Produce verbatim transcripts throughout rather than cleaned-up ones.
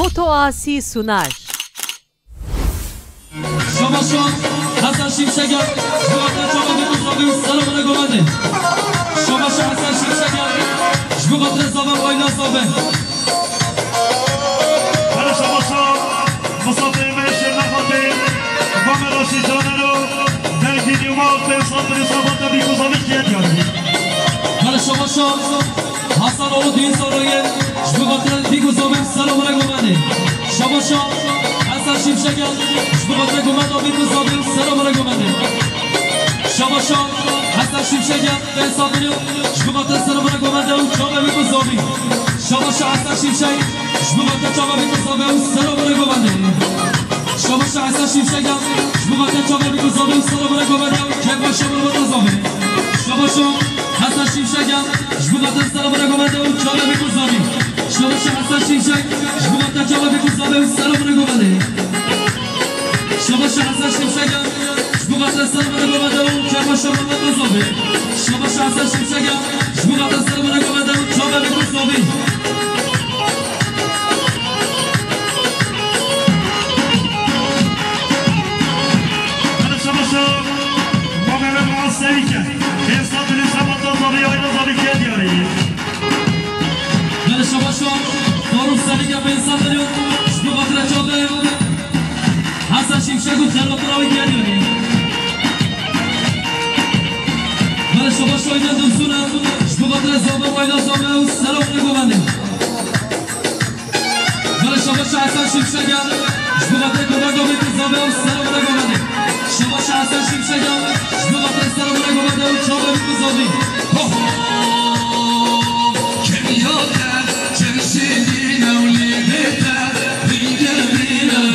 Otoasi Sunar. Şabaşa Hesen Şimşek e, ji bo xatir çava Bîkû Zavî û sera bira govendê. Şabaşa Hesen Şimşek e, ji bo xatir zava û ayna zave. Hele şabaşa misafirê me şêrnexatê, Mamed Aşî Canero, dergî Nîwma, pênc sed pênc sed Bîkû Zavî kiye diyarî. Hele şabaşa Hasan oğlu Dîn Sarayê, ji bo xatir Bîkû Zavî û sera bira govendê. Şabaşa Hesen Şimşek e, ji bo xatir Gomenda Bîkû Zavî û sera bira govendê. Şabaşa Hesen Şimşek e, pênc sed milyon, ji bo xatir sera bira govendê û çava Bîkû Zavî. Şabaşa Hesen Şimşek, ji bo xatir çava Bîkû Zavî û sera bira govendê. Şabaşa Hesen Şimşek e, ji bo xatir çava Bîkû Zavî û sera bira govendê û kêfxweşa malbata Zavî. Şabaşa Hesen Şimşek e, ji bo xatir sera bira govendê û çava Bîkû Zavî. Şabaşa Hesen Şimşek, ji bo xatir çava Bîkû Zavî û sera bira govendê. Şabaşa Hesen Şimşek e, ji bo xatir sera bira govendê û kêfxweşa malbata Zavî. Şabaşa Hesen Şimşek e, ji bo xatir sera bira govendê û çava Bîkû Zavî. Hele şabaşa Mamed Muaz Sevîke, pênc sed milyon ji bo xatir Zavî, ayna Zavî kiye diyarî. Hele şabaşa Faruk Sevîke, pênc sed milyon, ji bo xatir çava Hesen Şimşek û xelatira wî kiye diyarî. Hele şabaşa Aydin Dursun e, ji bo xatir zava û ayna zave û sera bira govendê. Hele şabaşa Hesen Şimşek e, ji bo xatir Gomenda Bîkû Zavî û sera bira govendê. Şabaşa Hesen Şimşek e, ji bo xatir sera bira govendê û çava Bîkû Zavî. Ho, ho! Kemiya te çend şîrîn e û lîbê te rînge rîn e.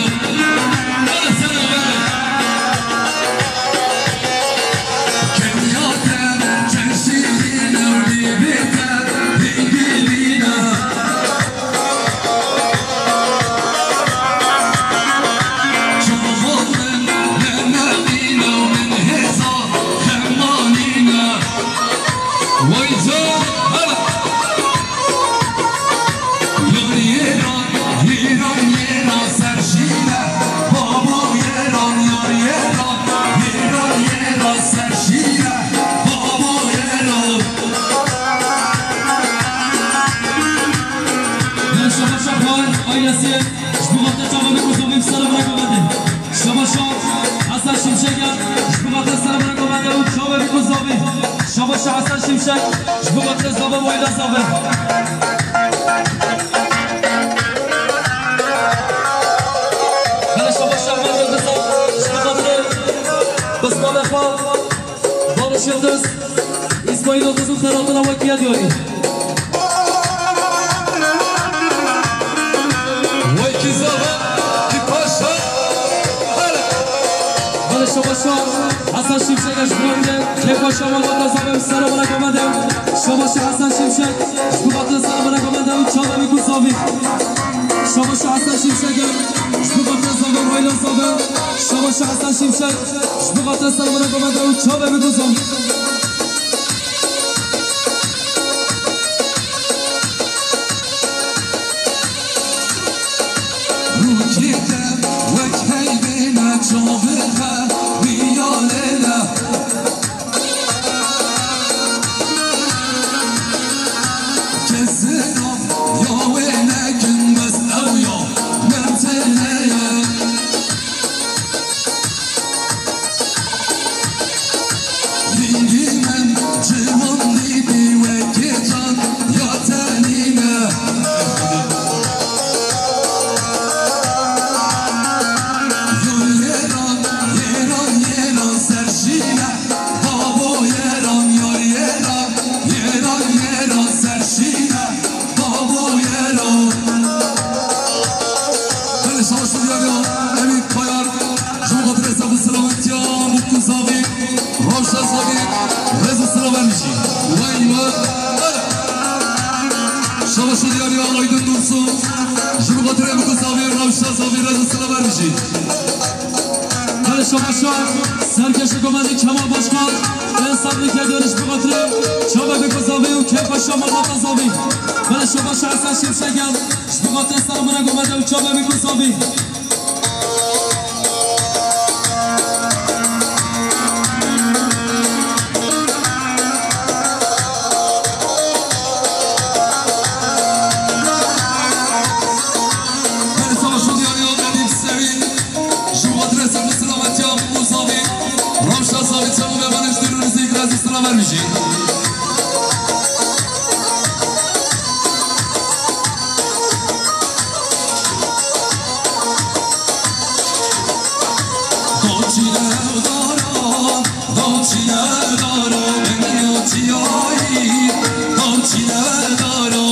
Hele sera bira. Kemiya te çend şîrîn e û lîbê te rînge rîn e. Şabaşa Xwar ailesê, ji bo xatir çava Bîkû Zavî û sera bira govendê. Şabaşa Hesen Şimşek e, ji bo xatir sera bira govendê û çava Bîkû Zavî. Şabaşa Hesen Şimşek, ji bo xatir zava û ayna zave. Hele şabaşa Ehmed Yildiz e, ji bo xatir pismamê xwe Barış Yildiz, İsmail Yildiz û xelatina we kiye diyarî. Wekî zava, kî paşa, hele. Hele şabaşa Hesen Şimşek e, ji bo xatir kêfxweşa malbata Zavî û sera bira govendê. Şabaşa Hesen Şimşek, ji bo xatir sera bira govendê û çava Bîkû Zavî. Şabaşa Hesen Şimşek e, ji bo xatir zava û ayna zave. Şabaşa Hesen Şimşek, ji bo xatir sera bira govendê û çava Bîkû Zavî. Rûkê te wek heybêna çavê xwe mîyalê de. Kesê ya wê nekin bes ew ya min têne ye. Rîngî min ciwan dîtî wekî can ya te nîne. Yo Yeran, Yeran, Yeran serşîne. Babo Yeran, yar Yeran, Yeran, Yeran serşîne. Babo Yeran. Belê, şabaş û diyar ya Emîn Kayar. Ji bo xatirê sef û selametiya Mutlu Zavî, Rawşa Zavî, rêz û sela bermijî. Wey me, belê. Şabaş û diyar ya Aydın Dursun. Ji bo xatirê Mutlu Zavî, Rawşa Zavî, rêz û sela bermijî. Belê, Şabaşa serkeşe komandî Kemal Başkan, en sabri ke dönüş bu katri, çaba be kuzavî û kê paşa mamata zavî. Bele şabaşa Hasan Şimşek gel, bu katri sarmına komandî û çaba be kuzavî. Bele savaşın diyarı Edip Sevin. Ji xatirê serbi silavetiya min û zavî, rewşa zavî çawa mevanin ji dûr û nizîk ez û silaver bijî. Doçî lewdara, doçî lewdara, beniya çiyayî, doçî lewdara.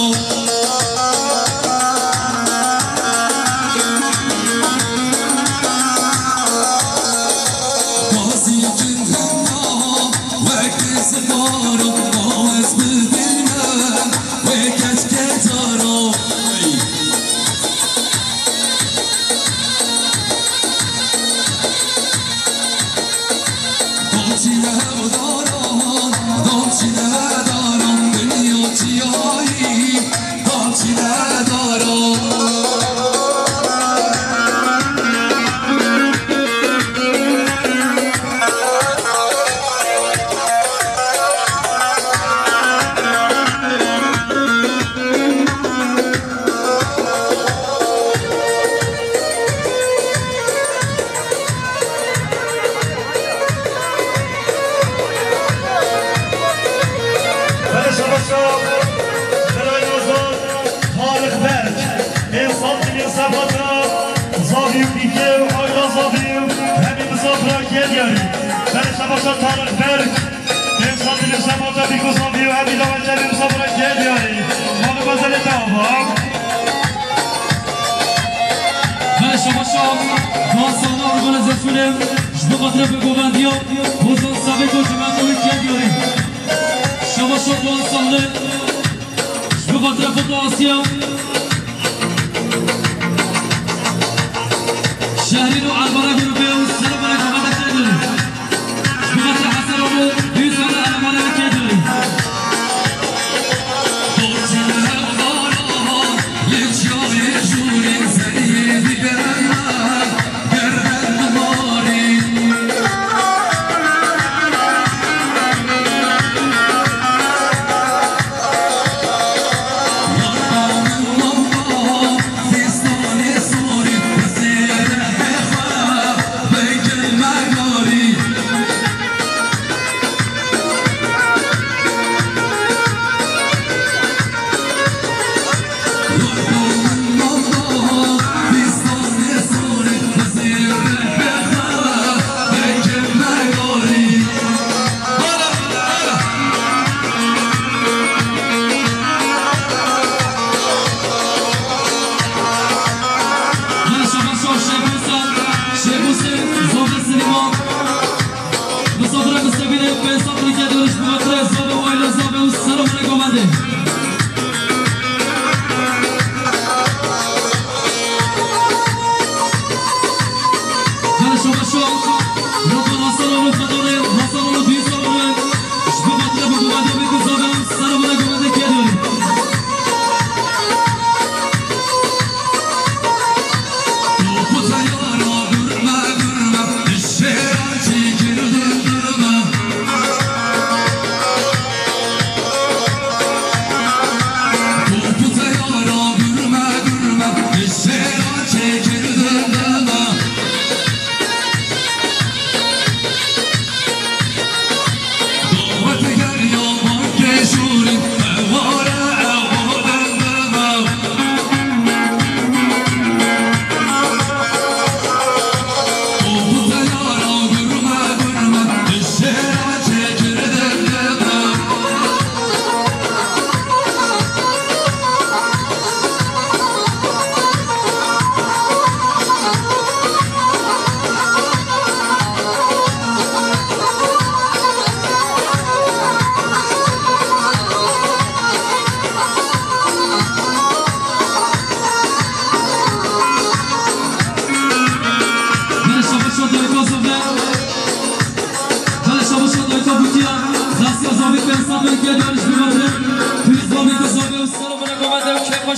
Beleşe başa, Belayozan, Tarık Berk, Ensat Bilim Sabata, Zavî û Pîkê û Ayla Zavî û hemî misafira kê diyarî. Beleşe başa Tarık Berk, Ensat Bilim Sabata, Pîk û Zavî û hemî daweterî misafira kê diyarî. Mali mezelê te ava. Beleşe başa, Hasan organizasyonê, ji bo xatirê bi govendiya, Hozan Sabit û cemaetê wî kê diyarî. Şabaş û Doğan Sağlı, ji bo xatirê Foto Asya, Şehrîn û Erbara grûpê û serokê me kê diyarî. Ji bo xatirê Hesen Abo, dû sala Erbara kê diyarî.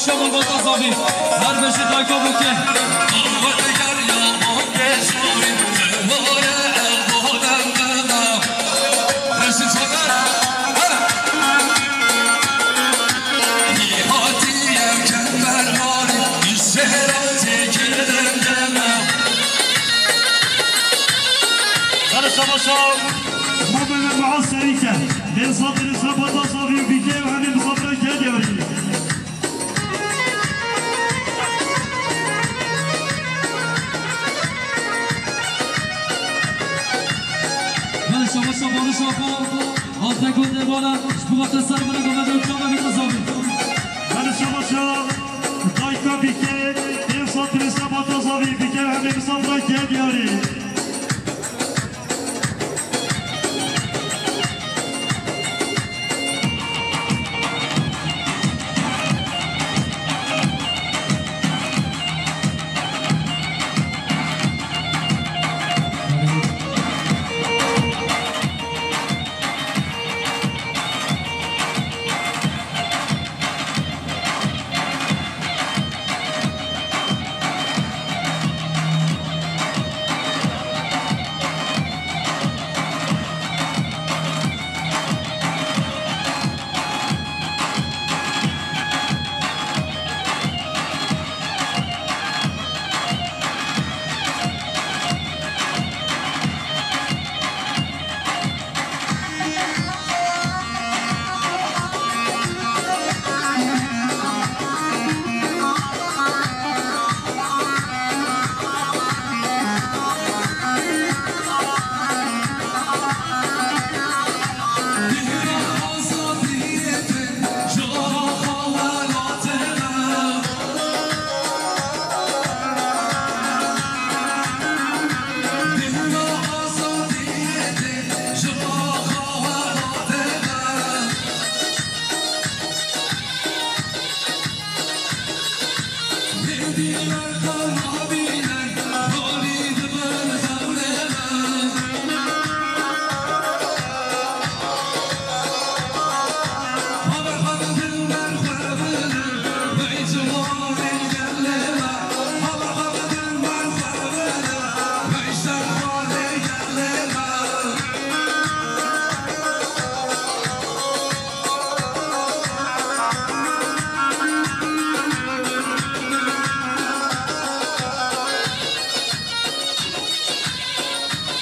Şaban Bata Zavî, her beşî dayka bûke. Hadi şabaşa. Muhammed Muaz Serîke, dê sat dê sat Bata Zavî bike û hemî misafira ke diyarî. Belê şabaşa, barişa xwe, alteko devana, ji bo te ser bine, gome de çava bî qezabî. Belê şabaşa, dayka bike, ev sat bî sabata zavî bike, hemê misafira ke diyarî.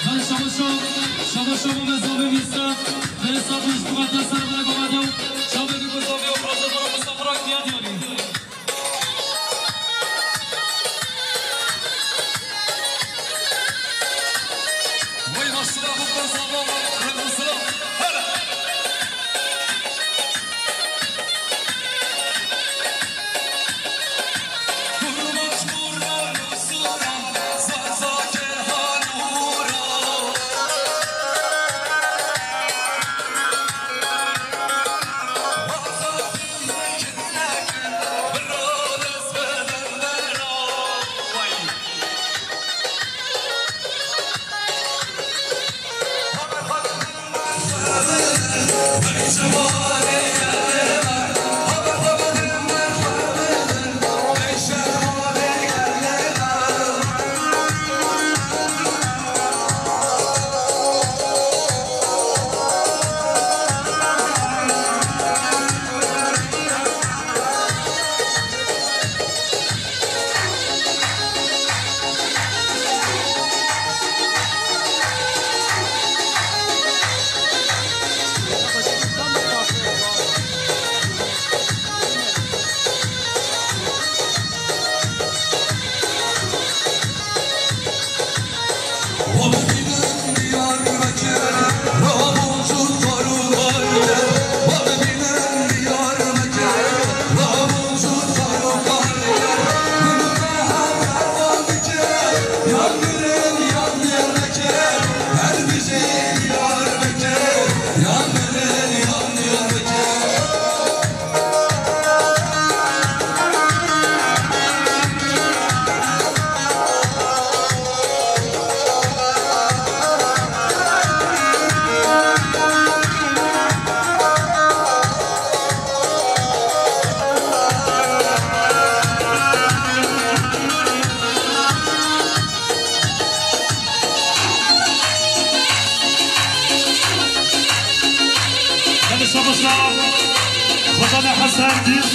Hadi şabaşo, şabaşo bu mezabê mîsra, derê sat û ji dixwete ser bine gomede û çavê dî mezabê û hazir bana misafira diya diyarî.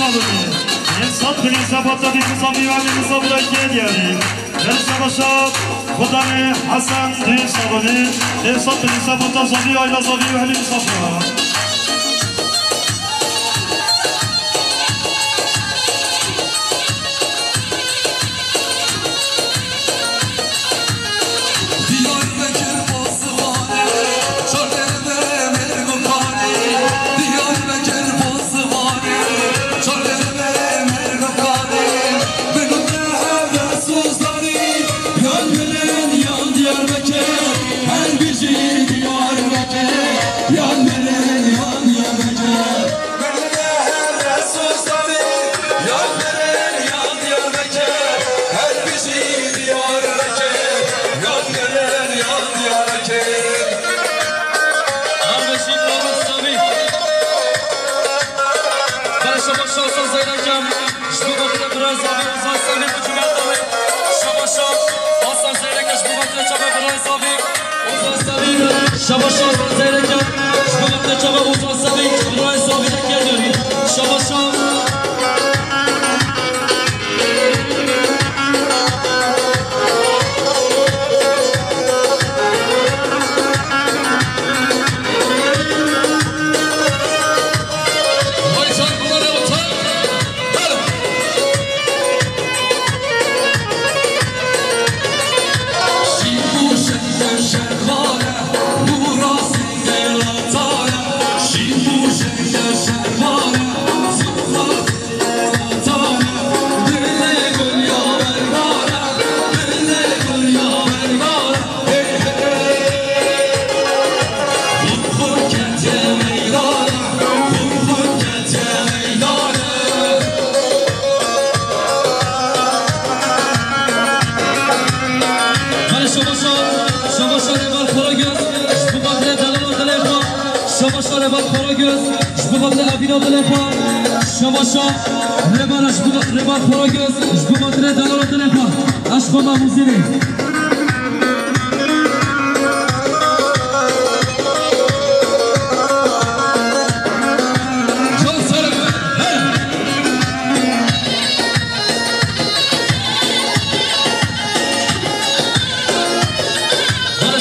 Salonî. Yê sed binî sebata dî Nizamî û Emîn Nizamî ra kê diyarî. Her şebaşa Xudanê Hesen dî salonî. Yê sed binî sebata Zavî Ayla Zavî û Emîn Nizamî ra. Diyarbekir Bozvanê, çar derê Mêrgukanê. Diyarbekir Bozvanê, çar derê Mêrgukanê. Bigute hevre Sozanî, yan Belê yan Diyarbekir. Her bijî Diyarbekir, yan Belê yan Diyarbekir. Bigute hevre Sozanî, yan Belê yan Diyarbekir. Her bijî Diyarbekir, yan Belê yan Diyarbekir. Kardeşim Mahmut Sami. Bana şabaş olsun Zeynep Can. Ji bo xatirê birayê Zavî Ozan Semî bi cû ya dawî. Şabaşa Hasan Zeyrek, ji bo xatirê çava birayê Zavî Ozan Semî. Şabaşa Hasan Zeyrek, ji bo xatirê çava Ozan Semî, birayê Zavî de kê diyarî. Şabaşa. Hadi şabaşa, şabaşa Rêbar Karagöz, ji bo xatirê delal û dilê xwe. Şabaşa Rêbar Karagöz, ji bo xatirê evîna dilê xwe. Şabaşa Rêbar, ji bo, Rêbar Karagöz, ji bo xatirê delal û dilê xwe. Eşqo Mahmûzînî.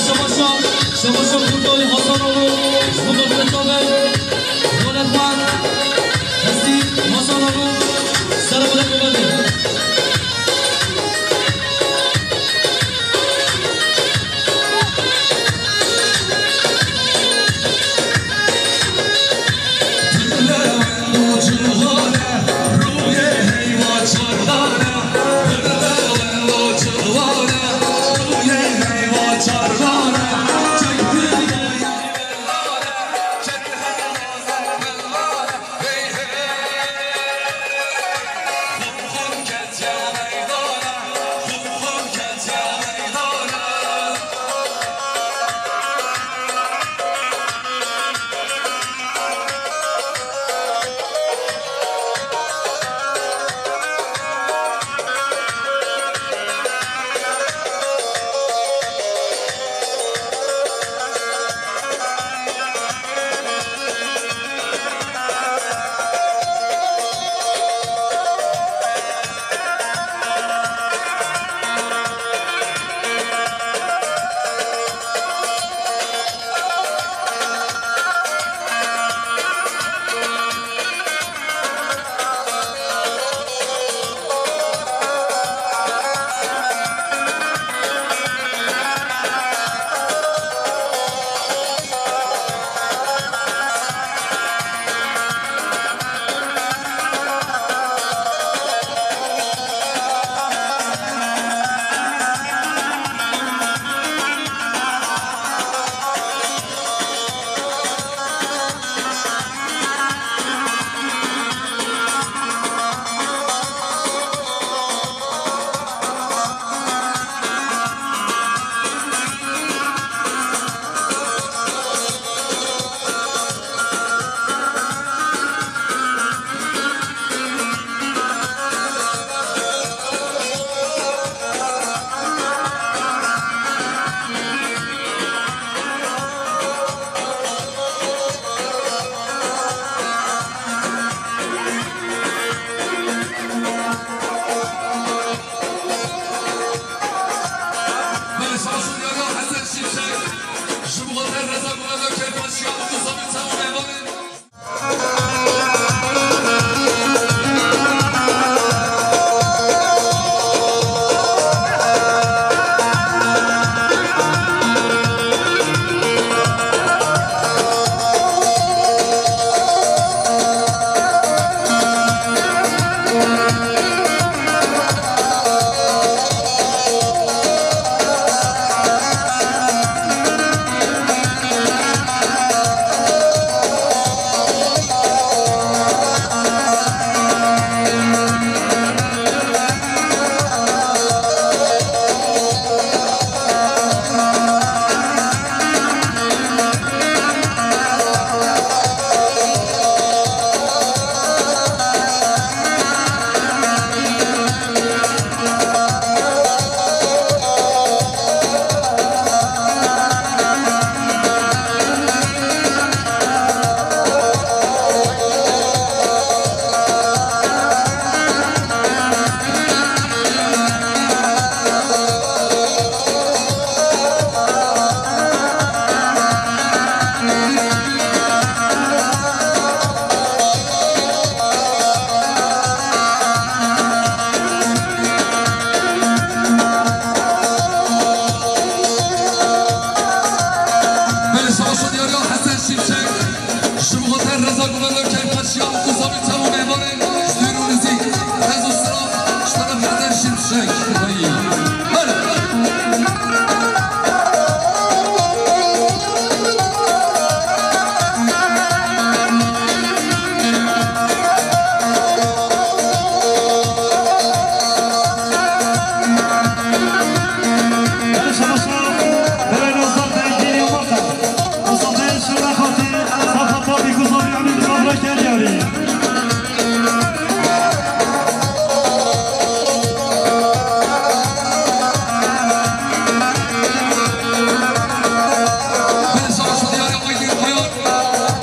Şabaşa, şabaşa Kurdoğlu Hasanoğlu, ji bo xatirê çavê, Rolet Wan, Hesî Hasanoğlu, selamet û berdê.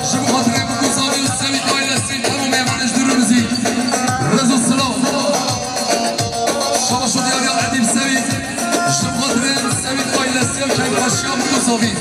Ji bo xatirê Bikûzavî û Sevît aîlesî, hemû mêvanên ji dûr û nizîk. Rêz û silav. Şabaş û diyariya Edîb Sevît. Ji bo xatirê Sevît aîlesî û keyfxweşiya Bikûzavî.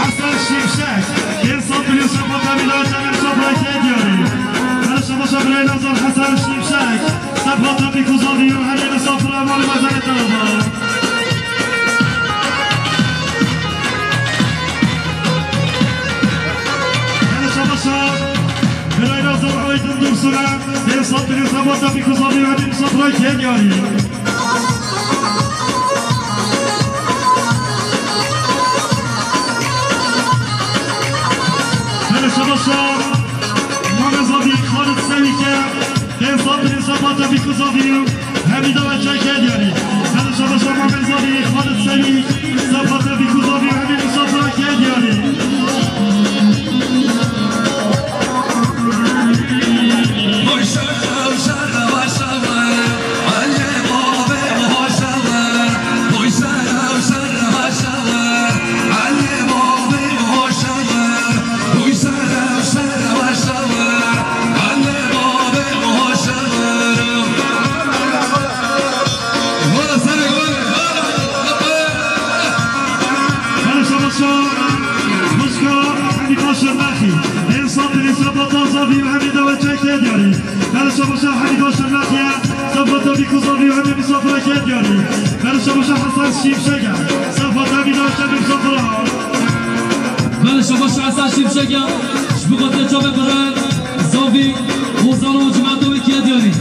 Hesen Şimşek, Hesen Şimşek, Sefa Topîk Uzavî û hemî misafira malê mezene teva. Gelê şabaşa, Birayê Nazar Aydin Dursun'a, Hesen Sefa Topîk Uzavî û hemî misafira Kenyarî. Gelê şabaşa, Mamê Zavî Xalid Sevîke, Dênsa Dênsa Bata Bîku Zavî û Hemîda ve Çeke diyarî. Gelê şabaşa Mamê Zavî Xalid Sevîk, Sefata Bîku Zavî û hemî misafira ke diyarî. Gelê şabaşa, Xwişka Hemîda Şirnexî, Dênsa Dênsa Bata Zavî û Hemîda ve Çeke diyarî. Gelê şabaşa Hemîda Şirnexî ye, Sefata Bîku Zavî û hemî misafira ke diyarî. Gelê şabaşa Hesen Şimşek e, Sefata Hemîda ve Çeke misafira. Gelê şabaşa Hesen Şimşek e, ji bo xatirê çavê birayê Zavî, Ozan û cemaeta wê ke diyarî.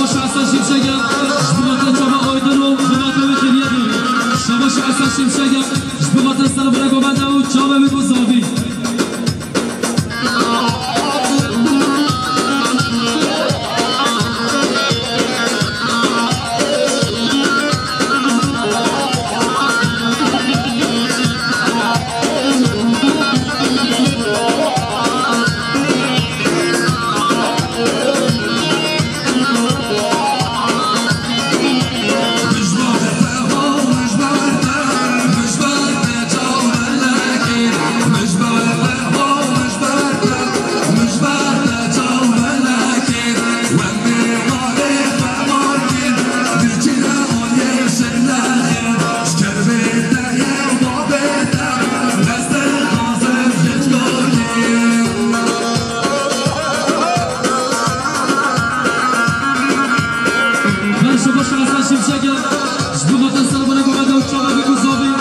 Şasan Şimşek e, ji bo xatir çava Aydin û xebatê wî kiriye dî. Şabaş Hasan Şimşek e, ji bo xatir ser bire govende û çavê wî ku zavî. Şabaş Hasan Şimşek e, ji bo xatir ser bire govende û çavê wî ku zavî.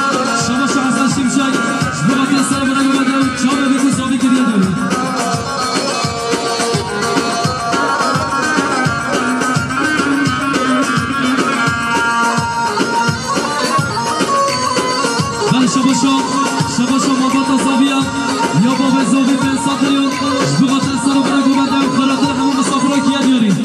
Şabaş Hasan Şimşek, ji bo xatir ser bire govende û çavê wî ku zavî kiriye dî. Belê şabaşo, şabaşo malbata zavî ya, ya bavê zavî pênc sed milyon, ji bo xatir ser bire govende û xiratir hemû misafira kiriye dî.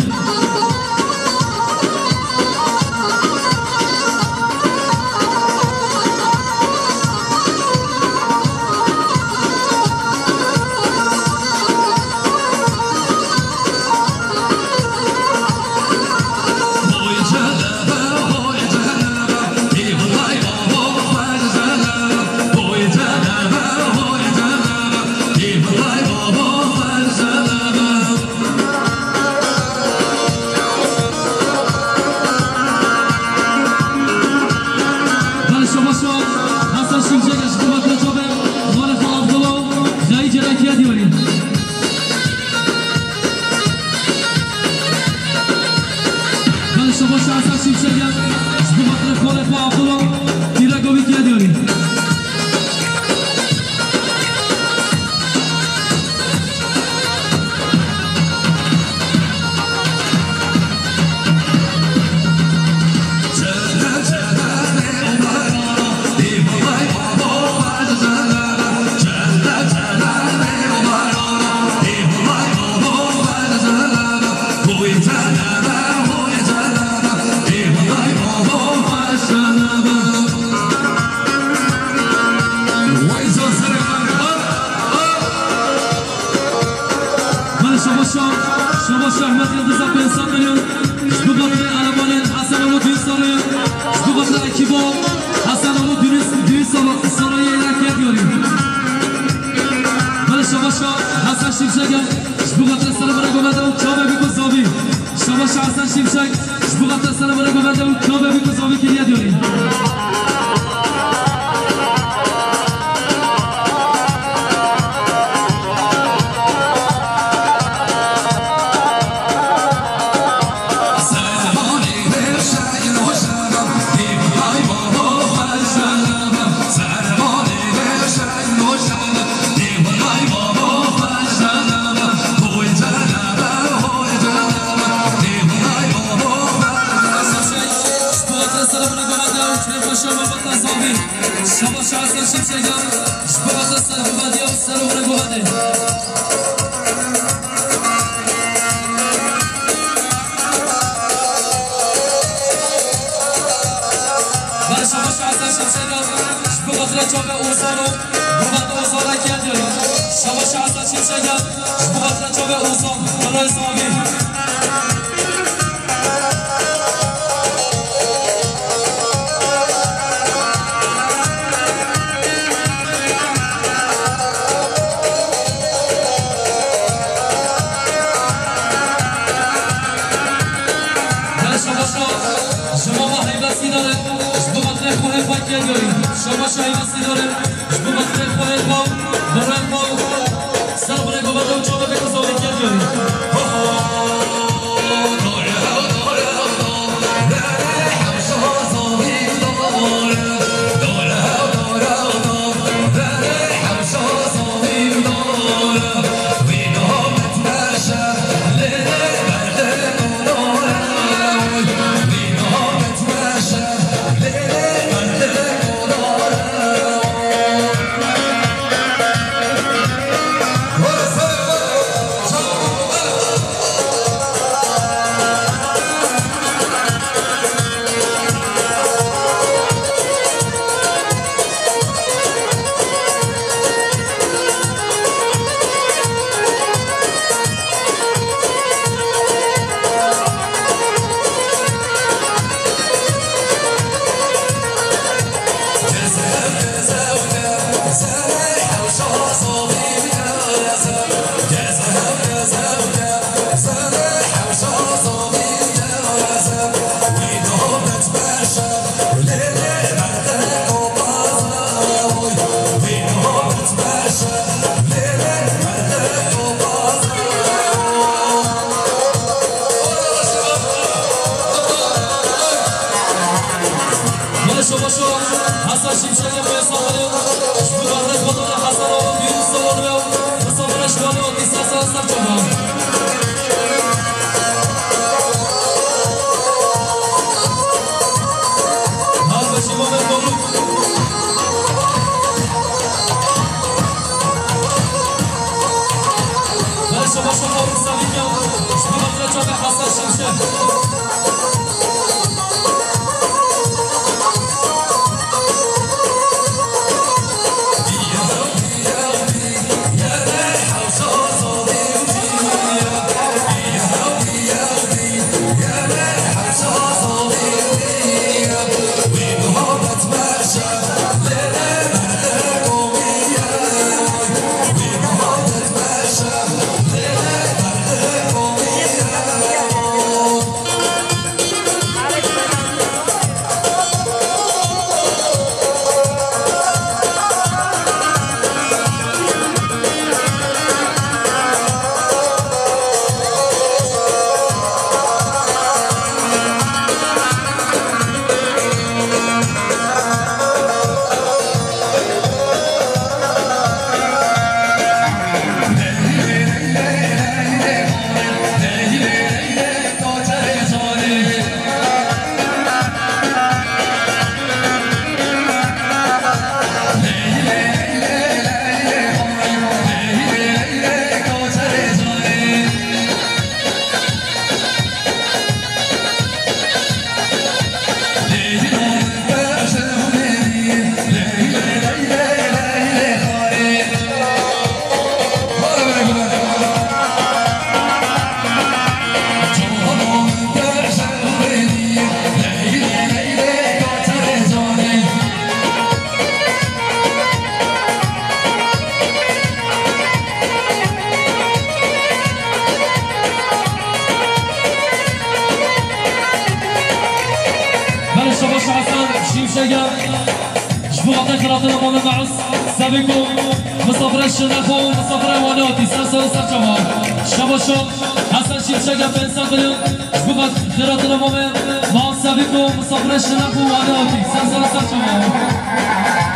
Belê şabaşo, Hasan Şimşek e, ji bo xatir çavê malê xwe Abdullah û xeyî cêrekiye dîwarî. Belê şabaşo Hasan Şimşek e, ji bo xatir malê xwe Abdullah tîreka wî kiriye dîwarî. Belê şabaşo, şabaşo Ehmed Yildiza pênc sed milyon, ji bo xatirê elemanên Hesen Ulu Dîn Sarayê, ji bo xatirê ekîbo Hesen Ulu Dîn, Dîn Sara-, Sarayê yek yek yarî. Belê şabaşo Hesen Şimşek e, ji bo xatirê ser bire govende û çavê wî ku zavî. Şabaşo Hesen Şimşek, ji bo xatirê ser bire govende û çavê wî ku zavî kiriye dîwarî. Şabaş Hasan Şimşek e, ji bo xatir ser bivadiya û ser û bire govende. Belê şabaş Hasan Şimşek e, ji bo xatirê çavê Ozan û govende Ozan e kiriye dîwarî. Şabaş Hasan Şimşek e, ji bo xatirê çavê Ozan, Ozan Zavî. Belê şabaşo, ji mama Heyva Sîdar e, ji bo xatirê xwe hêl xwe kiriye dîwarî. Şabaşo Heyva Sîdar e, ji bo xatirê xwe hêl xwe, birayê xwe, ser bire govende û çavê wî ku zavî kiriye dîwarî. Şimşekê Feysalê, ji bo kardeş Batanê Hesen û Yunus Salonê û misafirê şivanê û dîsa ser ser çava. Her beşî Mamed Doruk. Her şema şema Doruk Salîkya, ji bo kardeş Hesen Şimşek. Belê şebaş Hesen Şimşek e. Ji bo xatir xiratina Mamed Me'us, Sevîko, misafirê Şirnexo û misafirê Wanê hatî ser ser ser çava. Şebaşo Hesen Şimşek e pênc sed milyon. Ji bo xatir xiratina Mamed Me'us, Sevîko, misafirê Şirnexo û Wanê hatî ser ser ser çava.